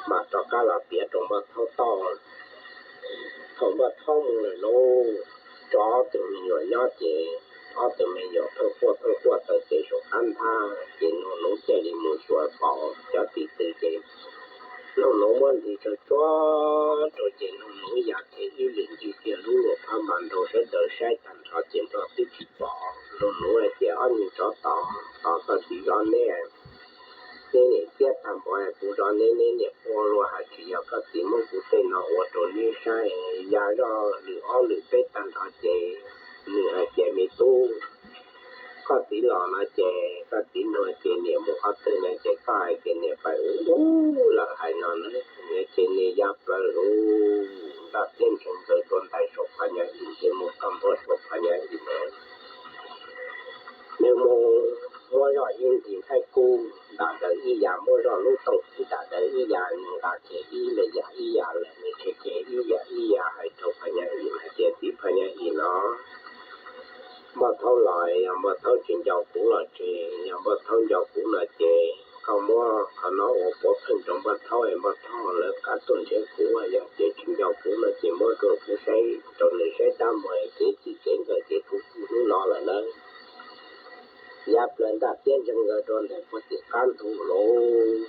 mas rov qab los piav rau Npoj Thaub tau. Thaum Npoj Thaub mus lawm lauj, tso ob tug me nyuam nyob ces ob tug me nyuam pheej quaj pheej quaj taw tes saum qab nthab ces Nuj Nuv thiaj li mus xyuas pom cov tis tw ces Nuj Nuv muab nti tsuag tsuag rau ces Nuj Nuv ya kiag ib lwm ncig kiag lub luam phab npas nraud sawv daws saib tag nrho ces Npoj twb tsis pom. Nuj Nuv hais tias, Ob niag tsov tom, tom koj tsis zov neb, neb niam txiab tag npaum kuv zov neb, neb niam quaj luaj hais tsis yog koj txiv muab kuv tej no ua rau neb saib. Ya zoj lwm ob lwm peb tag nrho ces nws hais tias, Me tub, koj txiv los no ces koj txiv nug tias niam mus qhov twg no ces koj hais tias niam pais ub lawm hais no na. Ces nws ya plaws lub ntaj tiab ntsees nkaws rau ntawm saum Phas Nyas Im ces mus txog ntua saum Phas Nyas Im na, nws mus muab zoj ib ntim nqaij kub dam daws ib yam, muab zoj lub tooj kub dam daws ib yam, nws nqa kiag ib lwm yam ib yam lawm, nws tseg kiag ib yam ib yam hais rau Phas Nyas Im hais tias, Txiv Phas Nyas Im no, Npoj Thaub los yog Npoj Thaub tsis nco kuv los tseg, yog Npoj Thaub nco kuv no ces koj muab qhov no ua puav pheej rau Npoj Thaub es Npoj Thaub lawv qab tuaj nrhiav kuv, yog tias tsis nco kuv no ces muab rau kuv saib, rau nws saib dab muag kev txij kev nkawm ces kuv kuj hnub no lawm nawb. Ya plaws ntaj tiab ntsees nkaws rau ntawm puag tim qab ntug lauj.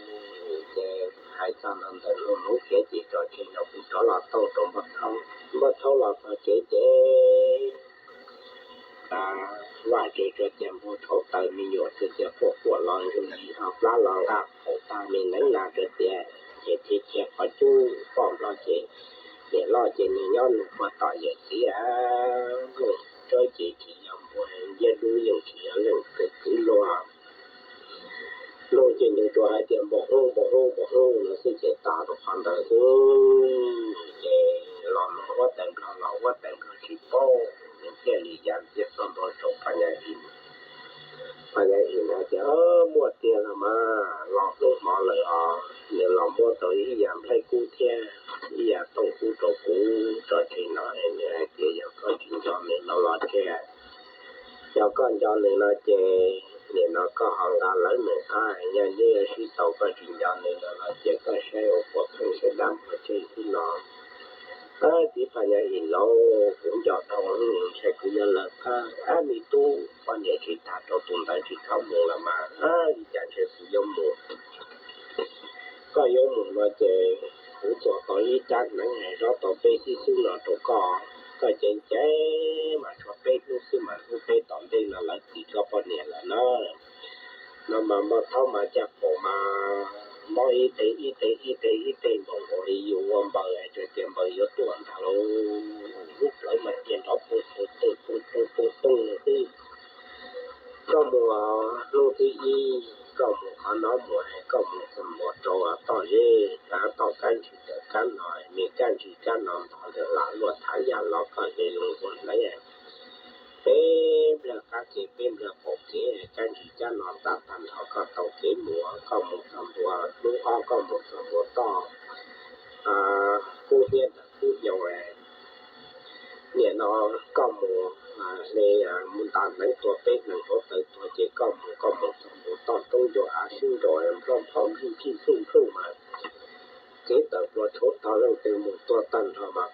Ces hais txog no ntawm Nuj Nuv kiag ces tso tseg no kuv rov los tau rau Npoj Thaub. Npoj Thaub los txog tsev ces vaj tsev tsuas tias npau rhauv taws, me nyuam tsuas tias quaj quaj los ntsug li ho plab los nqa qhaum tag, me neeb na tsuas tias ces thiaj qhov cub poj nplog ces niam loj ces nws nyob nws puag tom yawm txiv a, nplooj tsawb ces tsis yog npua, ntiab dub yeej tsis yog leej twg kwv luag. Luag ces nws tsuas hais tias npau hub npau hub npau hub no xwb ces tas rau qhov ntawd xwb. Ces los no huab tais nplog los huab tais nplog tsis paub, nws thiaj li ya ntxiag txog ntua saum Phas Nyas Im. Phas Nyas Im hais tias, Muaj tiag los mas, los hnub hmo lawm os, nws los muab tau ib yam nqaij kub thiab ib yam tooj kub rau kuv tso tseg no, nws hais tias yog koj tsis nco nws no los tseg, yog koj nco nws no ces nim no koj ho nqa lawv nws qab, yog neb yuav sib tau koj tsis nco nws no los ces koj saib ua puav pheej saib dab muag tseg xwb no. Ab, txiv Phas Nyas Im lauj, kuv nco dhau, ntshai kuv yuav lawv qab. Ab, me tub, poj niam tsis tag rau tus ntawd tsis txhob mus los mas, ab, li cas ntshe kuv yuav mus. Koj yuav mus no ces kuv txuas tau ib rab hneev zob tau peb xib xwb no rau koj, koj ceev ceev mas tshuav peb hnub xwb mas hnub peb tom ntej no lawv tis koj poj niam lawm na. No mas Npoj Thaub mas caj qaum mas mob ib teg ib teg ib teg ib teg npaum nkaus li yus ua npaws es tsuas tias npaws yuav tuaj ntag lauj. Lub plawv mas cia nrov pug pug pug pug pug pug pug xwb. Koj mus hnub thib ib, koj mus qhov no mus, koj mus txog ntua rau toj zeb, toj kab ntsis ntawm kab no, me kab ntsis kab no ntog ntawm lam luaj thav yaj los koj hle loo ua hlawv. Peb nplawg qab kev peb nplawg qaum kev, kab ntsis kab no txav tag nrho koj tau kev mus, koj mus txog ntua hnub ob koj mus txog ntua toj kub hnyiab ntawm kub hnyoo. Nim no koj mus hle mus nta hneev tua peb hneev hluav taws tuag ces koj mus, koj mus txog ntua toj roob ncua av sib nraus nploj nplhoj nplij nplij nplij nplij mas kev tawm plua tshauv tog leej twg mus tua tag nrho mas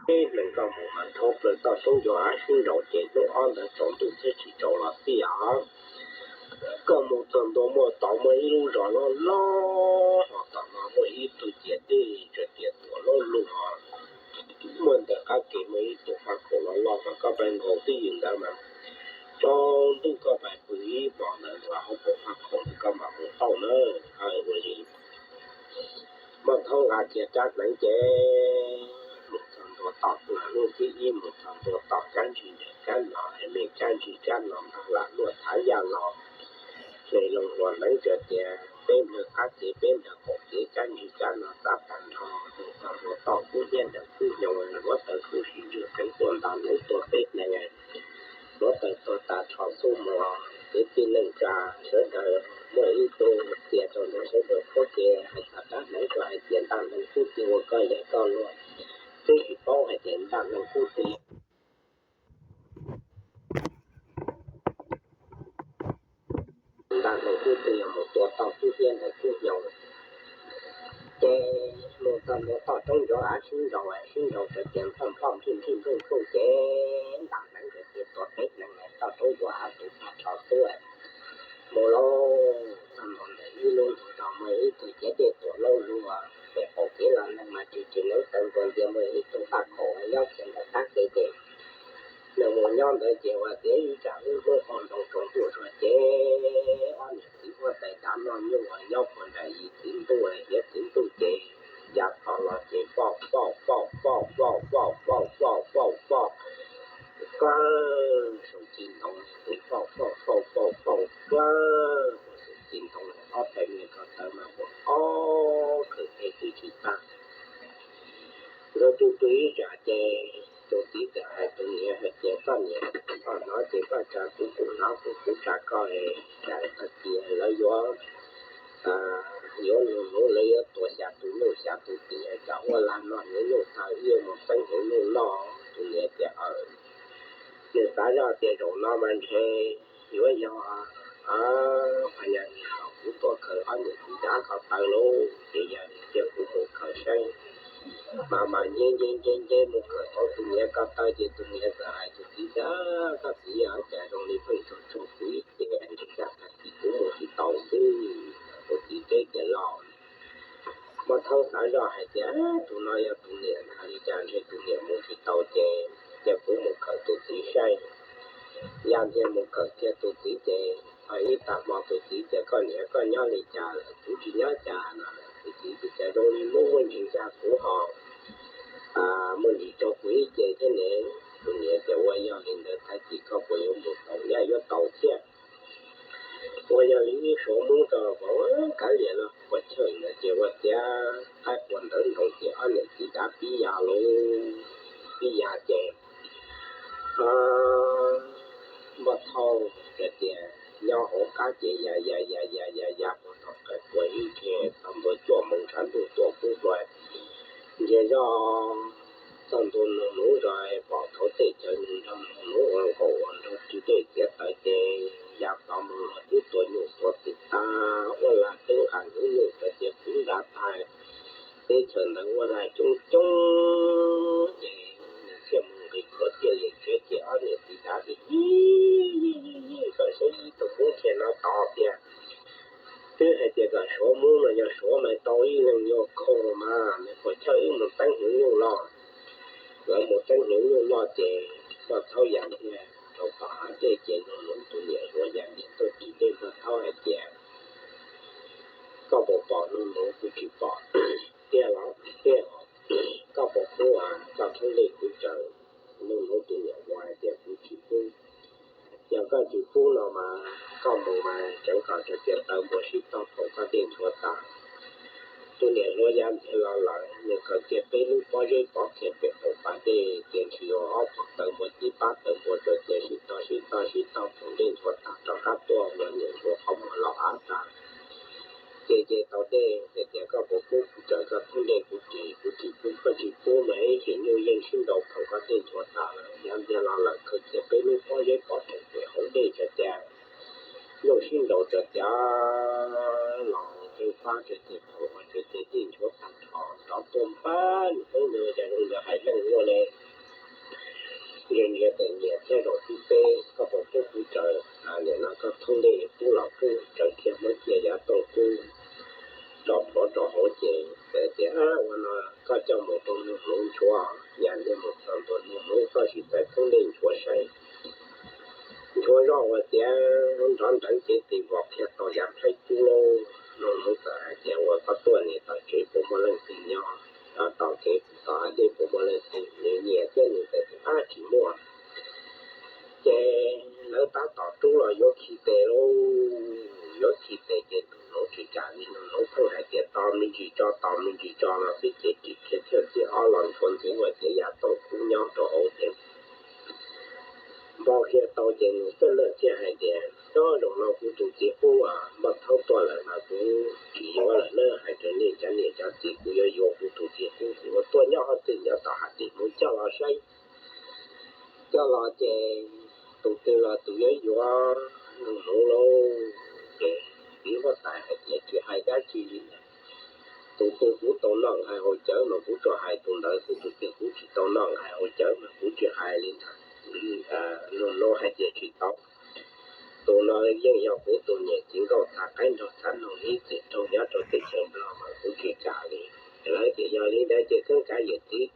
peb hneev koj mus mas nrhau plaws toj roob ncua av sib nraus ces hnub ob ntawd tsaus ntuj thiab tsis tsaus los xij os. Koj mus txog ntua muaj tod muaj ib lub zos loj loj, ho tom no muaj ib tug ciam teb tsuas tias tuam loj lug os. Muaj ntawm qab kev muaj ib tug faj khaum loj loj mas koj pais nkaus twj ywm ntawd mas tsaus ntuj koj pais pw ib hmos ntawd ntua hauv paus faj khaum ntawd koj mam mus tau na. Ua li Npoj Thaub nqa kiag rab hneev ces mus txog ntua tom hnub thib ib mus txog ntua tom kab ntsis ntawm kab no, me kab ntsis kab no ntog lam luaj thav yaj los, hle loo hlua hneev tsuas tias peb nplawg qab kev peb nplawg qaum kev kab ntsis kab no txav tag nrho, mus txog ntua toj kub hnyiab ntawm kub hnyoo, hluav taws kub sib ntswg qeev tuaj nta hneev tua peb hneev. Hluav taws tuag tas rho xub muag, kwv tij neej tsa sawv daws muaj ib tug txias rau ntawm sawv daws qhuab kev hais txog rab hneev tsuas hais tias ntaj hneev kub twg ua koj yawg koj luag, twb tsis paub hais tias ntaj hneev kub twg, ntaj hneev kub twg yog mus tua toj kub hnyiab ntawm kub hnyoo. Npua toj roob nrov av sib nraus sib nraus, sawv tias nploj nploj nplij nplij nploj nploj ces ntam neeb sawv tias tuav peb nees toj roob nrov av tus tag rho xwb. Mus lauj, txog ntua ntawm ib lub ntug zos muaj ib tug ciav dej tuam laub luag, pem qaum kev los neeg mas tsis tsis neeb taw ntua ntias muaj ib tug faj khaum nyob kiag ntawm qab kev ces nws mus nyob ntawd ces ua tiav ib tsam wb hlub qhov ntoo tsaus ntuj zog ces ob niam txiv huab tais dav noj nyuj uas nyob puag nram yim txiv ntuj hiav txiv ntuj ces ya tod los ces poj poj poj poj poj poj poj poj poj poj, paj, saum ci ntoo, paj paj paj paj paj paj, saum ci ntoo, ob peb niag ko taw mas ua ob khawm tes twb tsis tag. Nkawd tu tu ib tsam ces tus txiv txawm hais tus niam hais tias, koj niam, koj hnov ces koj tsa kuv, kuv hnov kuv, kuv tsa koj, tsam tag kis lawv yuav, yuav nug nuv lawv yuav tua xya tus nyuj xya tus txiv tsam ua lag noj nyuj tag ib yuav mus teeb hnyuv nyuj noj. Tus niam tias, aws, nws xav zoj tias zaum no mas ntshe yuav yog phas nyas nim no kuv tuaj khaws ob niam txiv dav ko taw lauj, ces yog li cia kuv mus khaws saib. Mas mas nce nce nce nce mus khaws tau tus niam ko taw ces tus niam txawm hais tus txiv tias, koj txiv, cas zoo li pheej tsaug tsaug kuv ib ce, ntshe tsam tag kis kuv mus tsis tau xwb. Tus txiv teb tias, los, Muaj Thaub xav zoj hais tias tus no yog tus niam na, li cas ntshe tus niam mus tsis tau ces cia kuv mus khaws tus txiv saib. Ya ntxiag mus khaws kiag tus txiv ces ib tag hmo tus txiv tias, koj niam, koj nyob li cas lawm? Kuv tsis nyob cas no. Tus txiv tias, cas zoo li muaj muaj ntsis ntsa kuv ho muaj ntsis tsaug kuv ib ce thiab ne. Tus niam tias, ua yog li ntawd tag kis koj puas yuav mus tau, yaj yuav tau thiab. Ua yog li ib suav mub rau vauv kav liam los puas chawj ntawd ces ua tiav qaib qua ntawv nroo ces ob niam txiv dav pib ya lauj. Pib ya ces Npoj Thauj hais tias nyob hauv qab ces ya ya ya ya ya ya puag thaum qaib qua ib ce txog ntua cuaj moos tshav ntuj tuaj kub hlua. Ntsia zoj txog ntua nug nuv zos pom thaum tej cawv nug nrog nug nuv ua nkaus ua nrog ris dej txiav taws ces ya tod mus los twb tua nyuj tua twm tag ua lag twb nqa nyuj nyuj rau ces kuv nra tag. Teb chaws ntawd ua lag coob coob ces nws thiaj mus nqis pluav tiaj li tsev ces ob niam txiv dav tias, yij yij yij yij, koj saib ib tug kub nrhiav no tos tiag. Twb hais tias kom suav mub no yog suav mas tau ib leeg yuav kaug los mas nws puas chawj wb mus teeb hnyuv nyuj loj. Lawv mus teeb hnyuv nyuj loj ces Npoj Thaub ya kiag rau tom hav dej ces nug nuv tus niam hluas ya kiag tuaj ris dej. Npoj Thaub hais tias, koj puas pom? Nug nuv, kuv tsis pom. Tiag los? Tiag. Koj puas pub koj thoob dej kuv tsaws? Nug nuv tus niam hluas hais tias, kuv tsis pub. Yog koj tsis pub no mas koj mus mas tseev kom sawv tias taw npua sib tog phoom koj dej ntxhuav tas. Tus niam hluas ya ntxiag los lawm, nws khaws kiag peb lub pob zeb pov kiag pem qaum pas dej ces ntshe yuav ob phaum taw npua tib pab taw npua rau ces sib tog sib tog sib tog phoom dej ntxhuav tas rov qab tuaj ua niam hluas qhov muag los av tas. Ces ces tau dej hais tias, koj puas pub kuv tsaws koj thoob dej kuv ris? Kuv tsis pub. Koj tsis pub mas ib chim nyuj yeej sib nraus phoom koj dej ntxhuav tas lawm. Ya ntxiag los lawm khaws kiag peb lub pob zeb pov phoom pem hauv dej rau ces nyuj sib nraus rau ces los tej pab rau ces phoom rau ces dej ntxhuav tag nrho rov tuaj npab nws poob ntawd ces zoo li hais leej luaj li. Ntsia ntsia tes nyiam thiab zaum thib peb, koj puas pub kuv tsaws? Nim no koj thoob dej pub los pub, tsaws kiag muab cia yav tooj kub rau plhuav rau hauv ces txawm tias, ua no koj coj mus rau nug nuv ntxhuav. Ya ntxiag mus txog ntua nug nuv, koj sim txais thoob dej ntxhuav saib. Ntxhuav zoj ua tiav nrov nreev cev tes vos kiag tau yav nplhaib kub lauj. Nug nuv txawm hais tias, ua koj tuaj nim tom tsev puas muaj leej twg nyob? Tom kev tom hav dej puas muaj leej twg? Nws nyiam thiab nws txawm tias, ab tsis muaj. Ces lawv tab tom rub los yuav khi tes lauj. Yuav khi tes ces nug nuv tsis kam li, nug nuv pheej hais tias, tos me ntsis tso, tos me ntsis tso no xwb ces ris kiag thiaj txij ob los ntxhuav ntxwv ua tiav yav tooj kub nyob rau hauv ces npau kiag tau ces nws txawj lawj thiaj hais tias, o, zaum no kuv tus txiv qub Npaj Thaub tuaj lawm mas kuv tsis yuav lawm na, hais rau nej cov niam cov txiv, kuv yuav yuav kuv tus txiv qub, kuv yuav tuaj nyob qhov twg nyob tom hav dej mus coj los saib. Coj los ces tus twg los tus yuav yuav nug nuv lauj. Ces txiv huab tais hais tias, tsis hais dab tsi li, tus twg kuv tau noj nqaij haus cawv mas kuv tsuas hais tus ntawd xwb, tus twg kuv tsis tau noj nqaij haus cawv mas kuv tsis hais li ntawd. Lus no hais tias tsis tau, tus no yeej yog kuv tus niam txiv nkauj txhav qaib nrog txhav noog ib txwm raug nyob rau teb chaws Nplog mas kuv tsis kam li. Lawv tias yog li ntawd ces kheev kav yawm txiv,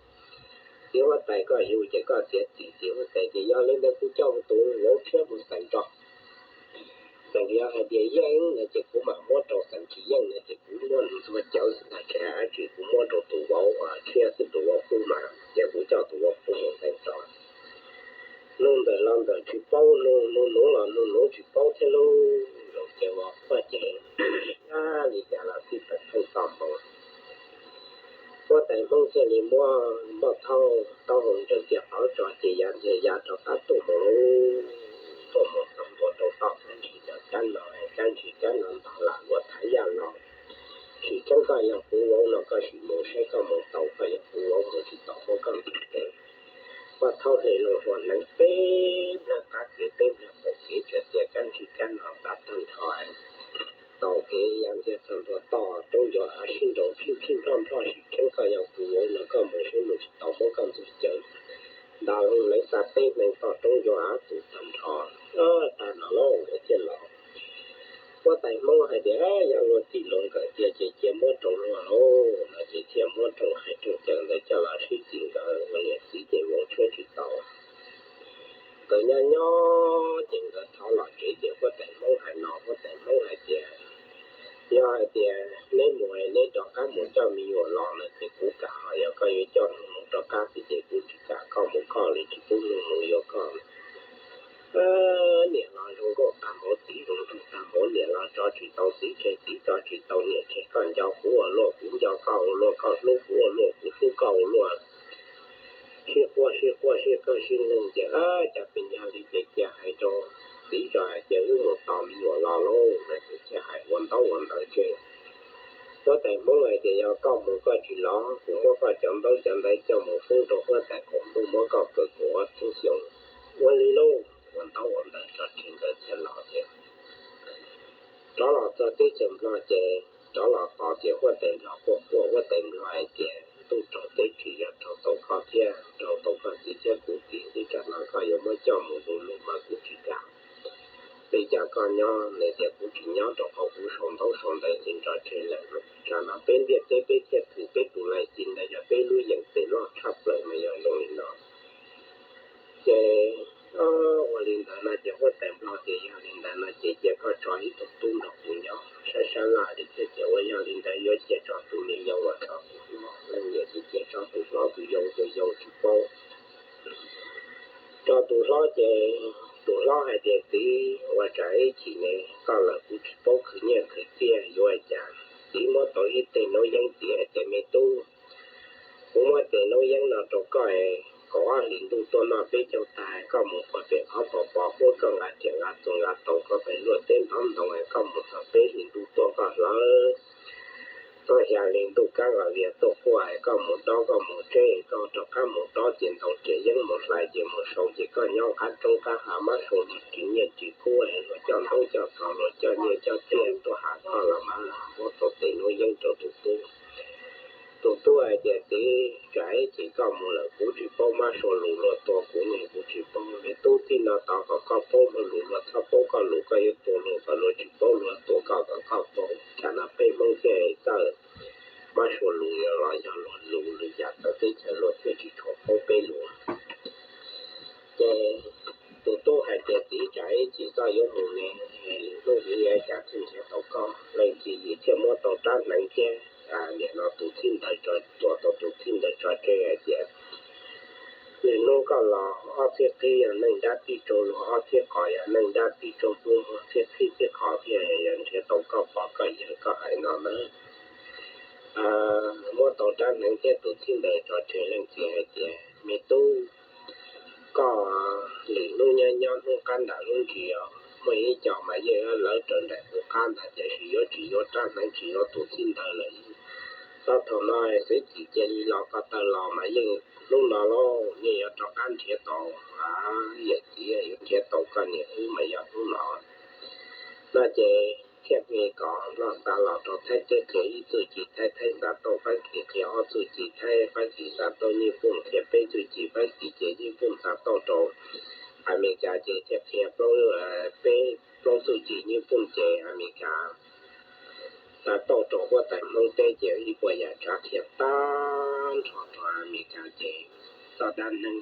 txiv huab tais koj yug ces koj txiav txim. Txiv huab tais tias yog li ntawd kuv coj tus vauv tshiab mus xeem tso. Xeem yog hais tias yeej no ces kuv mam muab rau, xeem tsis yeej no ces kuv muab nws ntxuag cawv xwb ntag, tsis hais dab tsi, kuv muab rau tus vauv tshiab xwb, tus vauv qub mas ces kuv coj tus vauv qub mus xeem tso. Nug ntawm los ntawm tsis paub, nug nug nuv los nug nuv tsis paub thiab lauj. Ces ua quaj ces li cas los txij pem pheej txo npoo. Huab tais Hmoob thiaj li muab npauj thaub taub hau ntsaws kiag qhov tso ces ya ntxiag ya rov qab tuaj mus lauj. Tuaj mus txog ntua rau toj kab ntsis, cov kab no, kab ntsis kab no ntog lam luaj thav yaj los. Tsis tseeb koj yog kuv vauv no koj sim mus saib koj mus tau, koj yog kuv vauv mus tsis tau muab koj ntxiv kev. Npauj thaub hle loo hluas hneev peb nplag qab kev peb nplag qaum kev, tsuas tias kab ntsis kab no tav tag nrho. Taug kev ya ntxiag txog ntua toj roob ncov av sib nraus phij phij nploj nploj, tsis tseeb koj yog kuv vauv no koj mus saib mus tsis tau muab koj ntxiv kev. Nta loo lawv xa teb neeg toj roob ncov av tus tag nrho. Tag no lauj, nkawd thiaj los. Huab tais Hmoob hais tias yog luag txij luag nkawm tias ces cia muab rau luag lauj no ces thiaj muab rooj hais rooj cawv ntawd coj los sib txis nkawd ua niam txiv ces vauv tshiab tsis tau. Nkawd nyob nyob ces nkawd thov los tsev ces huab tais Hmoob hais no, huab tais Hmoob hais tias yog hais tias neb mus neb rov qab mus coj me nyuam los no ces kuv kam, ho yog koj yuav coj nws mus rov qab xwb ces kuv tsis kam, koj mus koj li, tsis pub nws mus yuav koj. Niam los zoo nkauj tag npaum, txiv zoo nraug tag npaum, niam los tso tsis tau txiv tseg, txiv tso tsis tau niam tseg, koj nco kuv ua luaj kuv nco koj ua luaj, koj hlub kuv ua luaj kuv hlub koj ua luaj. Sib quaj sib quaj sib qw sib nug ces cas pes yog li ces cia hais rau txiv tso hais tias wb mus tos me nyuam los lauj no ces thiaj hais ua ntaub ua ntawv tseg. Huab tais Hmoob hais tias yog koj mus koj tsis los kuv muab koj cov ntaub cov ntawv coj mus foob rau huab tais qaum ntuj muab koj kaw kaum ob txhiab xyoo. Ua li lauj, ua ntaub ua ntawv tso tseg nkawd thiaj los thiab. Rov los txog teb chaws Nplog ces rov los tos ces huab tais Nplog quaj quaj, huab tais Nplog hais tias ntuj raug teb tsis yog raug tau koj thiab raug tau koj txiv thiab kuv txiv xwb, tsam no koj yuav muab coj mus du lug mas kuv tsis kam. Li cas koj nyob no tias kuv tsis nyob rau qhov kuv sau ntaub sau ntawv ces tso tseg lawm. Tsam no peb ntiaj teb peb thiaj khwv, peb tus lais ci ntawd yog peb lub yees tes loj tshaj plaws mas yog zoo li no. Ces ua li ntawd no ces huab tais Nplog tias yog li ntawd no ces cia koj tso ib tug tub nrog kuv nyob sab sab laj li thiab ces ua yog li ntawd yuav cia tso tus me yau los tso tus hlob, leej niam ces cia tso tus hlob, tus yau tus yau tsis paub. Tso tus hlob ces tus hlob hais tias txiv, ua tsam ib chim ne koj lawm kuv tsis paub khwv nyiaj khwv txiaj yuav ua cas. Txiv muab tau ib teg noob yeeb, txiv hais tias me tub, kuv muab teg noob yeeb no rau koj, kaum ob hlis ntuj tuaj noj peb caug tag koj mus pem qhov pos pos huab koj nqa riam nqa txuas nqa taus koj pem luaj teb ntov ntoo, koj mus txog peb hlis ntuj tuaj koj hlawv, txog xya hlis ntuj kab nqa lias tuaj quaj, koj mus dob koj mus tseb, koj rov qab mus dob ces ntaus riam yeeb mus hlais ces mus sau ces koj nyob qab roob qab hav mab sua ris nyiaj ris kub, luag coj ntaub coj xov luag coj nyiaj coj txiaj tuaj has koj los mas muab tau teg noob yeeb rau tus tub. Tus tub hais tias txiv, tsam ib chim koj mus lawm kuv tsis paub mab sua lus luag tua kuv ne kuv tsis paub. Me tub, txij no tod kom koj paub luag lus, luag txhob paub koj lus, koj yuav tua luag kom luag tsis paub, luag tua koj kom koj paub. Tsam no peb Hmoob thiaj txawj mab sua lus los yog luag lus lwm yam txawv teb chaws luag thiaj tsis tshua paub peb lus. Ces tus tub hais tias txiv, tsam ib chim koj yuav mus ne, lwm hnub yuav ua cas thiaj nrhiav tau koj. Leej txiv yim thiaj muab tau rab hneev thiab, nim no tus txhib ntawv tso, tua tau tus txhib ntawv tso tseg hais tias lwm hnub koj los ob txhiab qib yog neej nrab tib tsaug lug, ob txhiab qos yog neej nrab tib tsaug hnub, ob txhiab qib txhiab qos thiaj yuav nrhiav tau koj pog koj yawg koj hais no na. Muab tau rab hneev thiab tus txhib ntawv tso tseg, leej txiv hais tias me tub, koj lwm hnub nyob nyob hnub qab nram lub ntsis os, muaj ib co mas yeej lawv raws nraim tus qab ntag, tiam sis yuav tsis yuav rab hneev tsis yuav tus txhib ntawv lawm. Txog thaum no xwv txim cia li los ko taw los mas yeej hnub no lauj, yeej yuav rov qab nrhiav tau yawm txiv, yuav nrhiav tau koj niam wb mas yog hnub no. No ces thiaj li kom Nplog xa los rau Thaib teb qhia ib txuj ci Thaib, Thaib xa tuaj Fab Kis qhia ob txuj ci Thaib, Fab Kis xa tuaj Nyij Pooj qhia peb txuj ci Fab Kis, ces Nyij Pooj xa tuaj rau Amelikas ces thiaj qhia peb plaub txuj ci Nyij Pooj, ces Amelikas xa tuaj rau huab tais Hmoob teb ces ib puas yam tsav qhia tag nrho rau Amelikas ces txoj dab neeg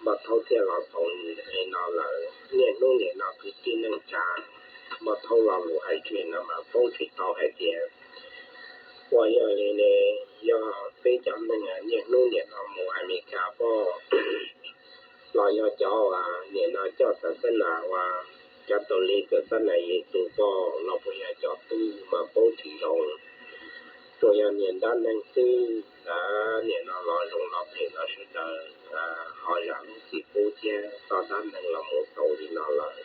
Npoj Thaub thiaj los xaus li no lawm. Niaj hnub nim no kwv tij neej tsa, Npoj Thaub lo lus hais tseg no mas paub tsis tau hais tias ua yog li ne, yog peb cov neeg niaj hnub nim no mus Amelikas poj los yog cov nim no coj xav xab nas ua, cov tau li xav xab nas Yexus poj los puas yog cov tub mas paub tsis zoo, puas yog niag dab neeg xwb. Nim no los zoo los phem los sawv daws ho zam lub txim pub thiab, txoj dab neeg los mus xaus li no lawm.